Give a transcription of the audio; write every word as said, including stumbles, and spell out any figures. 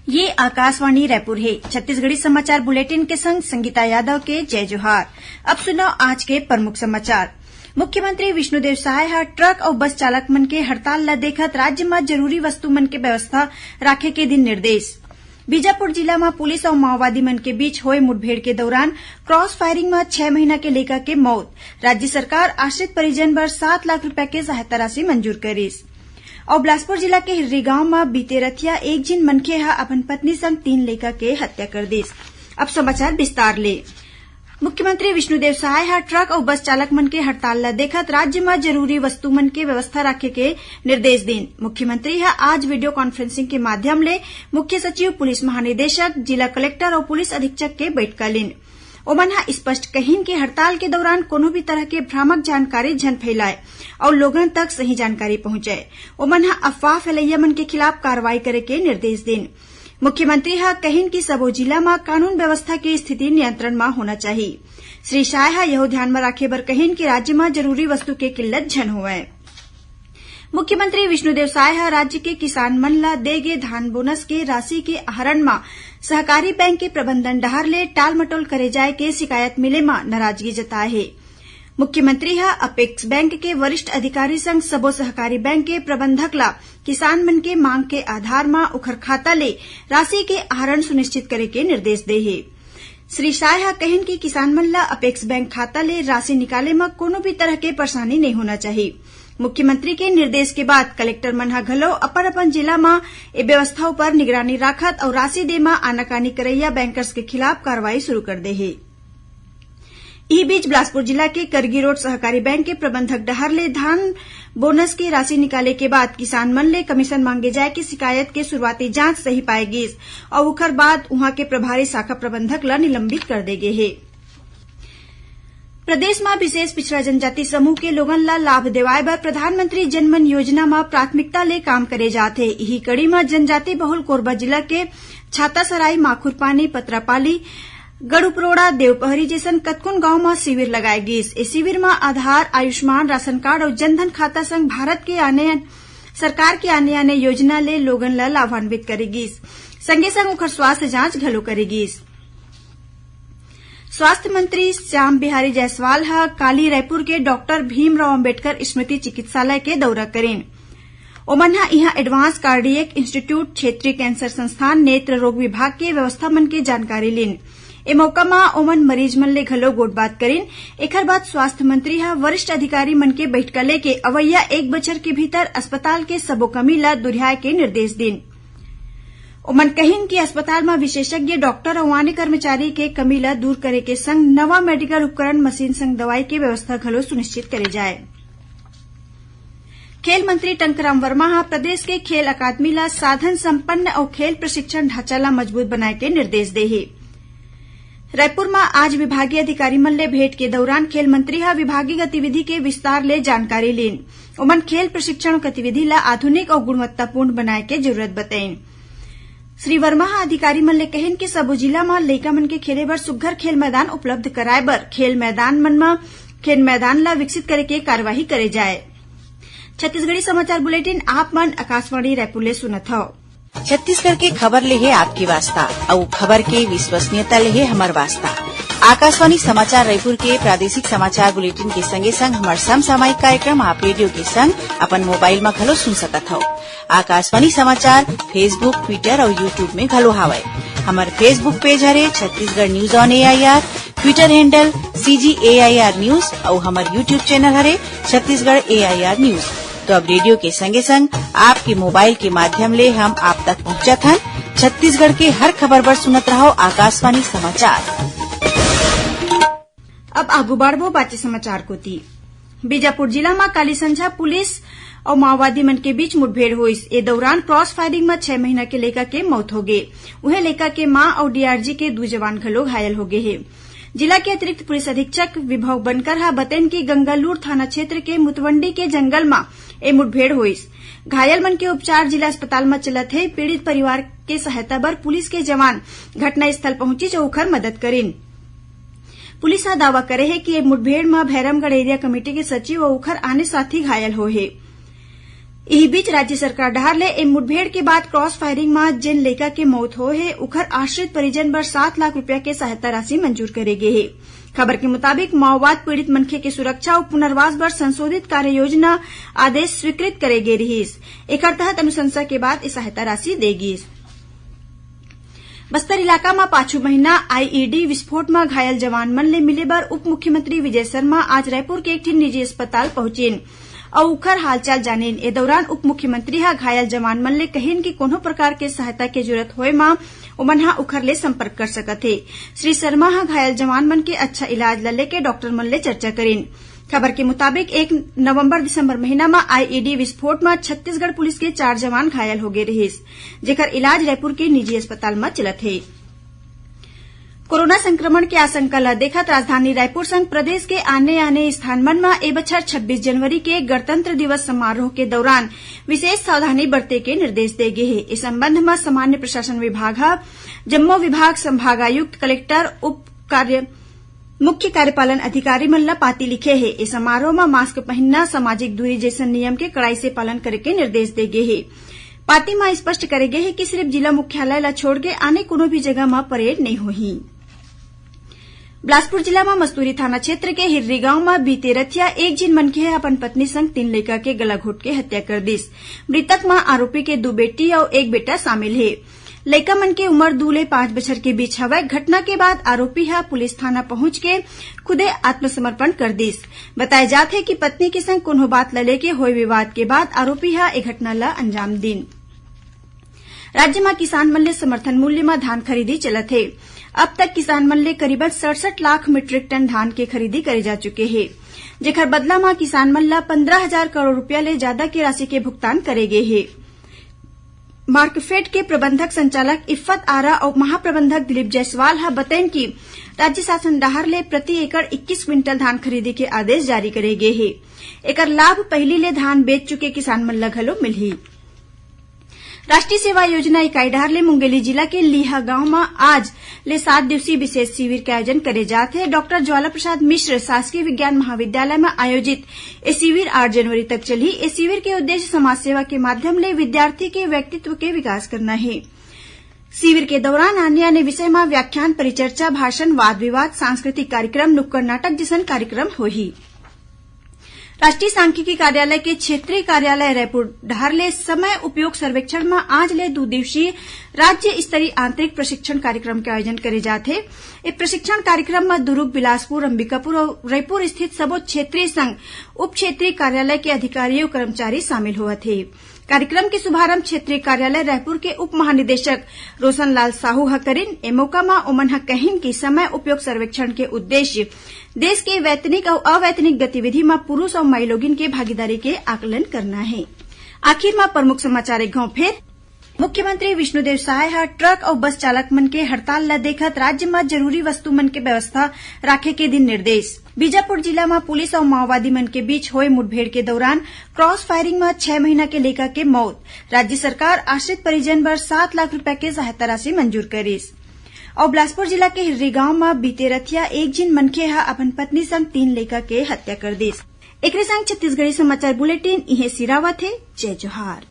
ये आकाशवाणी रायपुर हे। छत्तीसगढ़ी समाचार बुलेटिन के संग संगीता यादव के जय जोहार। अब सुनव आज के प्रमुख समाचार। मुख्यमंत्री विष्णुदेव साय ह ट्रक अउ बस चालक मन के हड़ताल ल देखत राज्य म जरूरी वस्तु मन के व्यवस्था राखे के दिन निर्देश। बीजापुर जिला म पुलिस अउ माओवादी मन के बीच होए मुठभेड़ के दौरान क्रॉस फायरिंग म छह महीना के लइका के मौत। राज्य सरकार आश्रित परिजन बर सात लाख रुपया के सहायता राशि मंजूर करिस। अउ बिलासपुर जिला के हिर्री गांव म बीते रथिया एक झिन मनखे ह अपन पत्नी संग तीन लइका के हत्या कर दिस। अब समाचार विस्तार ले। मुख्यमंत्री विष्णुदेव साय ह ट्रक अउ बस चालक मन के हड़ताल ल देखत राज्य म जरूरी वस्तु मन के व्यवस्था राखे के निर्देश दीन। मुख्यमंत्री ह आज वीडियो कॉन्फ्रेंसिंग के माध्यम ले मुख्य सचिव, पुलिस महानिदेशक, जिला कलेक्टर अउ पुलिस अधीक्षक के बैठका लीन। ओमन ह स्पष्ट कहिन कि हड़ताल के दौरान कोनो भी तरह के भ्रामक जानकारी झन फैलाय अउ लोगन तक सही जानकारी पहुंचाय। ओमन ह अफवाह फैलैया मन के खिलाफ कार्रवाई करे के निर्देश दीन। मुख्यमंत्री ह कहिन कि सबो जिला म कानून व्यवस्था के स्थिति नियंत्रण म होना चाही। श्री साय ह यहू ध्यान म राखे बर कहिन कि राज्य म जरूरी वस्तु के किल्लत झन होवय। मुख्यमंत्री विष्णुदेव साय ह राज्य के किसान मन ल दे गे धान बोनस के राशि के आहरण म सहकारी बैंक के प्रबंधन डहार ले टालमटोल करे जाय के शिकायत मिले म नाराजगी जताय हे। मुख्यमंत्री ह अपेक्स बैंक के वरिष्ठ अधिकारी संग सबो सहकारी बैंक के प्रबंधक ल किसान मन के मांग के आधार म उखर खाता ले राशि के आहरण सुनिश्चित करे के निर्देश दे हे। श्री साय ह कहिन कि किसान मन ल अपेक्स बैंक खाता ले राशि निकाले म कोनो भी तरह के परेशानी नइ होना चाही। मुख्यमंत्री के निर्देश के बाद कलेक्टर मन ह घलो अपन-अपन जिला म ए व्यवस्था उपर निगरानी राखत अउ राशि दे म आनाकानी करैया बैंकर्स के खिलाफ कार्रवाई शुरू कर दे हे। इही बीच बिलासपुर जिला के करगी रोड सहकारी बैंक के प्रबंधक डहार ले धान बोनस के राशि निकाले के बाद किसान मन ले कमीशन मांगे जाय के शिकायत के शुरुआती जांच सही पाए गिस अउ उखर बाद उहां के प्रभारी शाखा प्रबंधक ल निलंबित कर दे गे हे। प्रदेश म विशेष पिछड़ा जनजाति समूह के लोगन ल लाभ देवाय बर प्रधानमंत्री जनमन योजना म प्राथमिकता ले काम करे जात हे। इही कड़ी म जनजाति बहुल कोरबा जिला के छातासराई, माखुरपानी, पतरापाली, गढ़उपरोड़ा, देवपहरी जइसन कतकोन गांव म शिविर लगाए गिस। ए शिविर म आधार, आयुष्मान, राशन कार्ड अउ जनधन खाता संग भारत के आने, सरकार के आने-आने योजना ले लोगन ल लाभान्वित करे गिस। संगे संग ओखर स्वास्थ्य जांच घलो करे गिस। स्वास्थ्य मंत्री श्याम बिहारी जायसवाल ह काली रायपुर के डॉक्टर भीमराव अंबेडकर स्मृति चिकित्सालय के दौरा करिन। ओमन ह इहां एडवांस कार्डियक इंस्टीट्यूट, क्षेत्रीय कैंसर संस्थान, नेत्र रोग विभाग के व्यवस्था मन के जानकारी लीन। ए मौका म ओमन मरीज मन ले घलो गोठबात करिन। एखर बाद स्वास्थ्य मंत्री ह वरिष्ठ अधिकारी मन के बैठका लेके अवइया एक बछर के भीतर अस्पताल के सबो कमी ल दुरिहाए के निर्देश दीन। ओमन कहिन कि अस्पताल म विशेषज्ञ डॉक्टर अउ आने कर्मचारी के कमी ल दूर करे के संग नवा मेडिकल उपकरण, मशीन संग दवाई के व्यवस्था घलो सुनिश्चित करे जाए। खेल मंत्री टंकराम वर्मा ह प्रदेश के खेल अकादमी ल साधन संपन्न अउ खेल प्रशिक्षण ढांचा ल मजबूत बनाए के निर्देश दे हे। रायपुर म आज विभागीय अधिकारी मन ले भेंट के दौरान खेल मंत्री ह विभागीय गतिविधि के विस्तार ले जानकारी लीन। ओमन खेल प्रशिक्षण गतिविधि ल आधुनिक अउ गुणवत्तापूर्ण बनाए के जरूरत बतइन। श्री वर्मा ह अधिकारी मन ले कहिन कि सबो जिला म लइका मन के खेले बर सुघ्घर खेल मैदान उपलब्ध कराए बर खेल मैदान मन म खेल मैदान ल विकसित करे के कार्यवाही करे जाए। छत्तीसगढ़ी समाचार बुलेटिन आप मन आकाशवाणी रायपुर ले सुनत हव। छत्तीसगढ़ के खबर ले हे आपके वास्ता, अउ खबर के विश्वसनीयता ले हे हमर वास्ता। आकाशवाणी समाचार रायपुर के प्रादेशिक समाचार बुलेटिन के संगे संग हमर समसामयिक कार्यक्रम आप रेडियो के संग अपन मोबाइल म घलो सुन सकत हव। आकाशवाणी समाचार Facebook, Twitter अउ YouTube में घलो हावय। हमर Facebook पेज हरे Chhattisgarh news on AIR, Twitter handle CG AIR news अउ हमर YouTube चैनल हरे छत्तीसगढ़ एआईआर न्यूज। तो अब रेडियो के संगे संग आपके मोबाइल के माध्यम ले हम आप तक पहुंचत हन। छत्तीसगढ़ के हर खबर बर सुनत रहव आकाशवाणी समाचार। अब आगू बढ़बो बाचे समाचार कोति। बीजापुर जिला म काली संझा पुलिस अउ माओवादी मन के बीच मुठभेड़ होइस। ए दौरान क्रॉस फायरिंग म छह महीना के लइका के मौत होगे। उहें, लइका के मां अउ डीआरजी के दू जवान घलो घायल होगे हे। जिला के अतिरिक्त पुलिस अधीक्षक विभव बनकर ह बतइन कि गंगालूर थाना क्षेत्र के मुतवंडी के जंगल म ए मुठभेड़ होइस। घायल मन के उपचार जिला अस्पताल म चलत हे। पीड़ित परिवार के सहायता बर पुलिस के जवान घटनास्थल पहुंचिस अउ ओखर मदद करिन। पुलिस ह दावा करे हे कि ए मुठभेड़ म भैरमगढ़ एरिया कमेटी के सचिव अउ ओखर आने साथी घायल होए हे। इही बीच राज्य सरकार डहार ले ए मुठभेड़ के बाद क्रॉस फायरिंग म जेन लइका के मौत होए हे, उखर आश्रित परिजन बर सात लाख रुपया के सहायता राशि मंजूर करे गे हे। खबर के मुताबिक, माओवाद पीड़ित मनखे के सुरक्षा अउ पुनर्वास बर संशोधित कार्य योजना आदेश स्वीकृत करे गे रिहिस। एखर तहत अनुशंसा के बाद ए सहायता राशि दे गिस। बस्तर इलाका म पाछू महीना आईईडी विस्फोट म घायल जवान मन ले मिले बर उप मुख्यमंत्री विजय शर्मा आज रायपुर के एक ठिन निजी अस्पताल पहुंचिन अउ उखर हालचाल जानिन। ए दौरान उप मुख्यमंत्री ह घायल जवान मन ले कहिन कि कोनो प्रकार के सहायता के जरूरत होए म ओमन ह उखर ले संपर्क कर सकत हे। श्री शर्मा ह घायल जवान मन के अच्छा इलाज ल लेके डॉक्टर मन ले चर्चा करिन। खबर के मुताबिक, एक नवंबर दिसंबर महीना म आईईडी विस्फोट म छत्तीसगढ़ पुलिस के चार जवान घायल हो गे रिहिस, जेकर इलाज रायपुर के निजी अस्पताल म चलत हे। कोरोना संक्रमण के आशंका ल देखत राजधानी रायपुर संग प्रदेश के आने-आने स्थान मन म ए बछर छब्बीस जनवरी के गणतंत्र दिवस समारोह के दौरान विशेष सावधानी बरते के निर्देश दे गे हे। ए संबंध म सामान्य प्रशासन विभाग ह जम्मो विभाग, संभागायुक्त, कलेक्टर, उप कार्य, मुख्य कार्यपालन अधिकारी मन ल पाती लिखे हे। ए समारोह म मास्क पहिनना, सामाजिक दूरी जैसन नियम के कड़ाई से पालन करे के निर्देश दे गे हे। पाती म स्पष्ट करे गे हे कि सिर्फ जिला मुख्यालय ल छोड़ के आने कोनो भी जगह म परेड नइ होही। बिलासपुर जिला म मस्तूरी थाना क्षेत्र के हिर्री गांव म बीते रथिया एक झिन मनखे ह अपन पत्नी संग तीन लइका के गला घोट के हत्या कर दिस। मृतक म आरोपी के दू बेटी अउ एक बेटा शामिल हे। लइका मन के उमर दू ले पांच बछर के बीच हवय। घटना के बाद आरोपी ह पुलिस थाना पहुंच के खुदे आत्मसमर्पण कर दिस। बताय जात हे कि पत्नी के संग कोनो बात ल लेके होय विवाद के बाद आरोपी ह ए घटना ल अंजाम दिन। राज्य म किसान मन ले समर्थन मूल्य म धान खरीदी चलत हे। अब तक किसान मन ले करीबन सड़सठ लाख मीट्रिक टन धान के खरीदी करे जा चुके हे, जेखर बदला म किसान मन ल पंद्रह हजार करोड़ रुपया ले जादा के राशि के भुगतान करे गे हे। मार्कफेड के प्रबंधक संचालक इफ्फत आरा अउ महाप्रबंधक दिलीप जायसवाल ह बतइन कि राज्य शासन डहार ले प्रति एकड़ इक्कीस क्विंटल धान खरीदी के आदेश जारी करे गे हे। एकर लाभ पहिली ले धान बेच चुके किसान मन ल घलो मिलही। राष्ट्रीय सेवा योजना इकाई डहार ले मुंगेली जिला के लीहा गांव म आज ले सात दिवसीय विशेष शिविर के आयोजन करे जात हे। डॉक्टर ज्वाला प्रसाद मिश्र शासकीय विज्ञान महाविद्यालय म आयोजित ए शिविर आठ जनवरी तक चलही। ए शिविर के उद्देश्य समाज सेवा के माध्यम ले विद्यार्थी के व्यक्तित्व के विकास करना हे। शिविर के दौरान आने-आने विषय म व्याख्यान, परिचर्चा, भाषण, वाद विवाद, सांस्कृतिक कार्यक्रम, नुक्कड़ नाटक जैसन कार्यक्रम होही। राष्ट्रीय सांख्यिकी कार्यालय के क्षेत्रीय कार्यालय रायपुर डहार ले समय उपयोग सर्वेक्षण म आज ले दू दिवसीय राज्य स्तरीय आंतरिक प्रशिक्षण कार्यक्रम के आयोजन करे जात हे। ए प्रशिक्षण कार्यक्रम म दुरूग, बिलासपुर, अंबिकापुर अउ रायपुर स्थित सबो क्षेत्रीय संग उप क्षेत्रीय कार्यालय के अधिकारी अउ कर्मचारी शामिल होवत हे। कार्यक्रम के शुभारंभ क्षेत्रीय कार्यालय रायपुर के उप महानिदेशक रोशनलाल साहू ह करिन। ए मौका म ओमन ह कहिन कि समय उपयोग सर्वेक्षण के उद्देश्य देश के वैतनिक अउ अवैतनिक गतिविधि म पुरुष अउ माईलोगिन के भागीदारी के आकलन करना हे। आखिर म प्रमुख समाचार एक घांव फेर। मुख्यमंत्री विष्णुदेव साय ह ट्रक अउ बस चालक मन के हड़ताल ल देखत राज्य म जरूरी वस्तु मन के व्यवस्था राखे के दिन निर्देश। बीजापुर जिला म पुलिस अउ माओवादी मन के बीच होए मुठभेड़ के दौरान क्रॉस फायरिंग म छह महीना के लइका के मौत। राज्य सरकार आश्रित परिजन बर सात लाख रुपया के सहायता राशि मंजूर करिस। अउ बिलासपुर जिला के हिर्री गांव म बीते रथिया एक झिन मनखे ह अपन पत्नी संग तीन लइका के हत्या कर दिस। एकरे संग छत्तीसगढ़ी समाचार बुलेटिन इहें सिरावत हे। जय जोहार।